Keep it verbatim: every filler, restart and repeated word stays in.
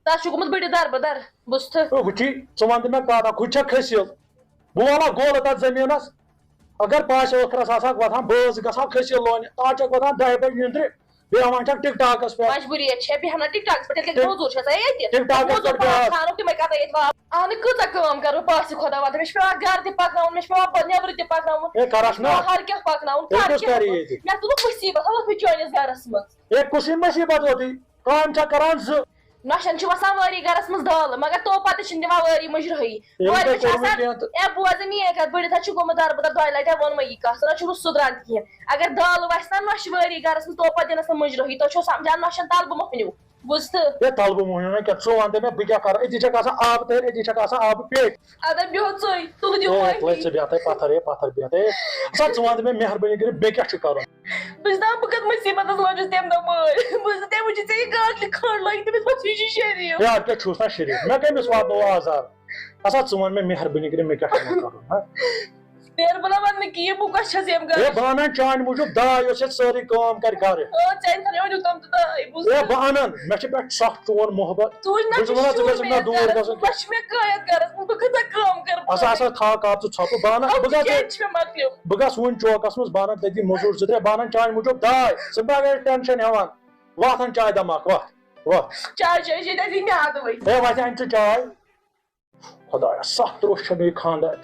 تَس چھُ گوٚمُت بٕڈِ دَربٕدَر۔ بُزتھٕ۔ ہے، وٕچھی، ژٕ وَن تہٕ مےٚ کَتھ اَکھ، ہُہ چھا کھٔسیٖل؟ بہٕ والہٕ ہا گولہٕ تَتھ زٔمیٖنَس۔ اگر باسہِ ٲخرَس آسہٕ ہاکھ وۄتھان، بہٕ حظ گژھٕ ہا کھٔسیٖل لونہِ، تَتھ چھَکھ وۄتھان دَہہِ بَجہِ نِندرِ، بیٚہوان چھَکھ ٹِک ٹاکَس پٮ۪ٹھ۔ مجبوٗری چھےٚ، بیٚہمہٕ نا ٹِک ٹاکَس پٮ۪ٹھ، تیٚلہِ کیٛازِ ٹِک-، موٚزوٗر چھےٚ سا ییٚتہِ؟ ٹِک ٹاکَس موٚزوٗر پٮ۪ٹھ پانَس بیٚہوان۔ ژھانُکھ تِمَے کَتھ ییٚتہِ وَ-، اَہنہٕ، کۭژاہ کٲم کَرٕ بہٕ پاسہِ خۄدا وَتہٕ؟ مےٚ چھِ پٮ۪وان گَرٕ تہِ پَکناوُن، مےٚ چھِ پٮ۪وان بہٕ نٮ۪برٕ تہِ پَکناوُن، ہے، کَرَکھ مےٚ چھِ پٮ۪وان نا۔ ہر کینٛہہ پَکناوُن، تیٚلہِ کَرٕ کُس کیٛاہ کَرِ بہٕ؟ ییٚتہِ؟ مےٚ تُلُکھ مُصیٖبت، ہا وۄتھ مےٚ چٲنِس گَرَس منٛز۔ ہے، کُس یہِ مُصیٖبت ووتُے؟ کٲم چھا کران زٕ۔ نۄشن چھِ وسان وٲری گرس منٛز دالہٕ، مگر تو پتہٕ چھِنہٕ دِوان وٲری مُجرٲہی۔ ییٚلہِ وٲرۍ تۄہہِ چھِ کوٚروٕ آسان، کینٛہہ تہٕ اے، بوز مےٚ یہِ کتھ، بٕڈِتھ چھُ گوٚمُت دربہٕ دربہٕ، دۄیہِ لٹہِ ووٚن مےٚ یہِ کتھ، نہ چھُ رُت سُدران کِہیٖنۍ۔ اگر دالہٕ وسہِ نا نۄشہِ وٲری گرس منٛز، تو پتہٕ دِنس نہٕ مُجرٲہی۔ تُہۍ چھِو سمجھان نۄشن تلبہٕ مۄہنیو، بوٗزتھٕ؟ ہے، تلبہٕ مۄہنیو نہ کینٛہہ، ژٕ وَن تہٕ مےٚ، بہٕ کیٛاہ کرٕ؟ أتی چھکھ آسان آبہٕ تٔرۍ، أتی چھکھ آسان آبہٕ پیٹہِ۔ ادا بیٚہو ژٕے، تُلہٕ دِیِو ہے، مٲفی۔ لٔج ژٕ بیٚہتھٕے پتھر، ہے، پتھر بیٚہتھٕے۔ ہے، سا ژٕ وَن تہٕ مےٚ، مہربٲنی کٔرِتھ، بیٚیہِ کیٛاہ چھُ کرُن؟ بہٕ چھُس دَپان، بہٕ کَتھ مُصیٖبتَس لٔجِس تَمہِ دۄہ مٲلۍ۔ بہٕ چھُس دَپان، تٔمۍ وٕچھ ژےٚ یہِ گاٹلہِ کھنٛڈ لٲگِتھ، تٔمِس ما چھُ یہِ شریٖف؟ یارٕ کیٛاہ چھُس نا شریٖف؟ مےٚ کٔمِس واتنوو آزار؟ اَسا ژٕ وَن مےٚ مہربٲنی کٔرِتھ، مےٚ کیٛاہ چھُ وۄنۍ کَرُن، ہا؟ مہربٲنی وَن نہٕ کِہیٖنۍ، بہٕ کۄس چھَس ییٚمہِ ہے، گرٕچ؟ بہٕ اَنان چانہِ موٗجوٗب داے، یۄس ییٚتہِ سٲرٕے کٲم کَرِ گَرٕ۔ آ، ژےٚ أنۍ تھَن یوٚتام تہٕ داے، بوٗز ہے، ژٕ؟ بہٕ اَنان، مےٚ چھِ پٮ۪ٹھ سخ چون محبت۔ ژٕ وٕچھ نا، بہٕ چھُس وَنان، ژٕ گژھِ مےٚ دوٗر گژھُن۔ نہ چھُ مےٚ کٲنٛسہِ گَرَس منٛز، بہٕ کۭژاہ کٲم کَرٕ پانَے؟ اَسا، اَسا، تھاو کَر ژٕ ژھۄپہٕ، بہٕ اَنان، اَکھ بہٕ گژھٕ کیٛازِ چھِ مےٚ مۄکلیو؟ بہٕ گژھٕ وٕنۍ چوکس منٛز، بہٕ انہٕ تٔتی موٚزوٗر زٕ ترٛےٚ، بہٕ انہٕ چانہِ موٗجوٗب داے۔ ژٕ مہ گژھ ٹینشن ہٮ۪وان۔ وۄتھ ان چاے دماکھ، وۄتھ، وۄتھ۔ چاے چاے چے تَتی میادٕ وۄنۍ۔ ہے، وۄتھ ان ژٕ چاے۔ خۄدایا، ستھ روٚش چھےٚ مےٚ یہِ خانٛدار۔